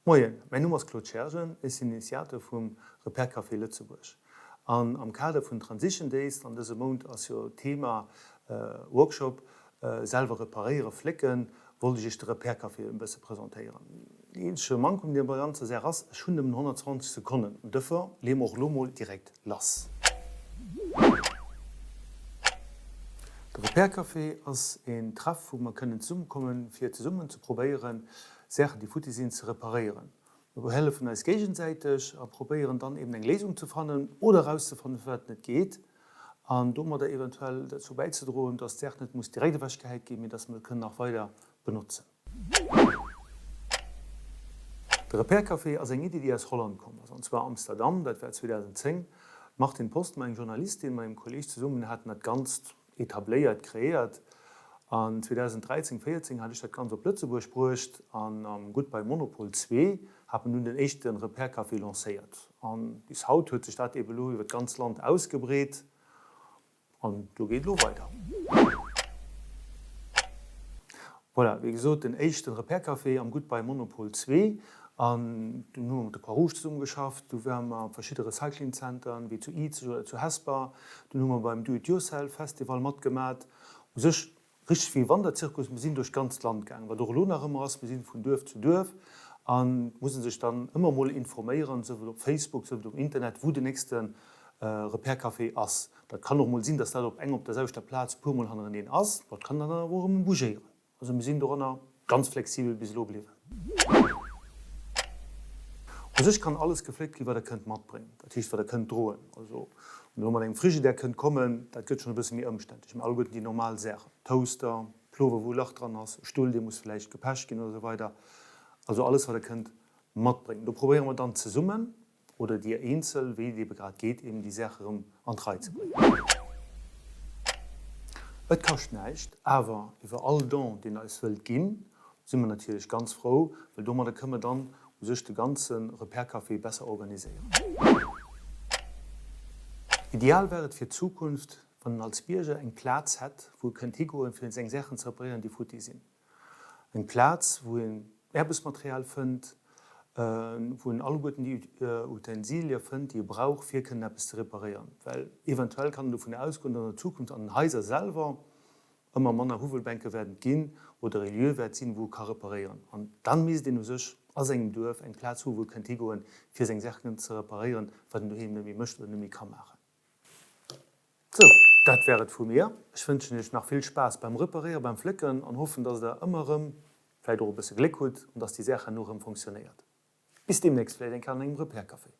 Moien, mäin Numm ass Claude Schergen, ech sinn Initiateur vum Repair Café Lëtzebuerg. An am Kader vun Transition Days, an dësem Mount ass jo d'Thema Workshop selwer reparéieren, flécken, wollt ech iech de Repair Café en bësse presentéieren. Deen eenzege Mankum deen bei der ganzer Saach ass, ech hunn nëmmen 120 Sekonnen, an dofir leeë mer och elo mol direkt lass. De Repair Café ass een Treff wou mer kënnen zesummekommen fir zesummen ze probéieren Saachen déi futti sinn ze reparéieren. Mer behëllefen eis géigensäiteg a probéieren dann eben eng Léisung ze fannen oder erauszefannen firwat et net geet an domadder eventuell derzou bäizedroen dass d'Saach net muss direkt ewechgehäit ginn mee dass mer se kënnen nach weider benotzen. De Repair Café ass eng Iddi, déi aus Holland komm ass, an zwar Amsterdam, dat war 2010. D'Martine Postma, eng Journalistin, mat engem Kolleeg zesummen haten dat Ganzt etabléiert, kreéiert. An 2013, 14 hat ech dat Ganzt op Lëtzebuerg bruecht an am Goodbye Monopol 2 hat mer dunn den éischte Repair Café lancéiert. An bis haut huet sech dat ebe lo iwwer d'ganzt Land ausgebreet. An do geet elo weider. Voilà, wéi gesot, den éischten Repair Café am Goodbye Monopol 2. An dunn hu mer mat der Croix-Rouge zesumme geschafft. Du ware mer op verschidde Recyclingzenteren, wéi zu Izeg oder zu Hesper. Dunn hu mer beim Do-it-yourself Festival matgemat. U sech Richteg wéi e Wanderzirkus, mir sinn duerch d'ganzt Land gaangen, wat och elo nach ëmmer ass, mir sinn vun Duerf zu Duerf a musse sech dann ëmmer emol informéieren, souwuel op Facebook, souwuel um Internet, wou den nächste Repair Café ass. Dat kann och emol sinn, dass dat op eng op der selwechter Plaz e puermol hannereneen ass, dat kann dann awer och erëm bougéieren. Also mir sinn doranner ganz flexibel bis elo bliwwen. U sech kann alles gefléckt ginn, wat der kënnt matbréngen, dat heescht, wat der kënnt droen. Also wann der elo mat engem Frigidaire kënnt kommen, dat gëtt schonn e bësse méi ëmständlech. Mä alleguerten déi normal Saachen, Toaster, Plover, wou e Lach dran ass, e Stull, dee muss vläicht gepecht ginn oder esou weider. Also alles, wat der kënnt matbréngen. Do probéiere mer dann zesummen oder dir eenzel, wéi et ebe grad geet, eben déi Saach erëm an d'Rei ze bréngen. Et kascht näischt, awer iwwer all Don, deen der eis wëllt ginn, si mer natierlech ganz frou, well domadder kënne mer dann u sech de ganze Repair Café besser organiséieren. Ideal wär et fir d'Zukunft, wann en als Bierger eng Plaz hätt, wou e kënnt higoen, fir seng Saachen ze reparéieren, déi futti sinn. Eng Plaz, wou een Aarbechtsmaterial fënnt, wou een alleguerten déi Utensilie fënnt, déi e brauch, fir kënnen eppes ze reparéieren. Well eventuell kann een dovun ausgoen, datt an der Zukunft an den Haiser selwer ëmmer manner Huwwelbänke wäerten ginn oder e Lieu wäert sinn, wou e ka reparéieren. An da misst een u sech a sengem Duerf eng Plaz hu wou e kënnt higoen, fir seng Saachen ze reparéieren, wat en doheem net méi mécht oder net méi ka maachen. Sou, dat wär et vu mir. Ech wënschen iech nach vill Spaass beim Reparéieren, beim Flécken an hoffen, dass der ëmmer erëm vläit och e bësse Gléck hutt an dass déi Saach herno erëm fonctionnéiert. Bis deemnächst vläit eng Kéier an engem Repair Café.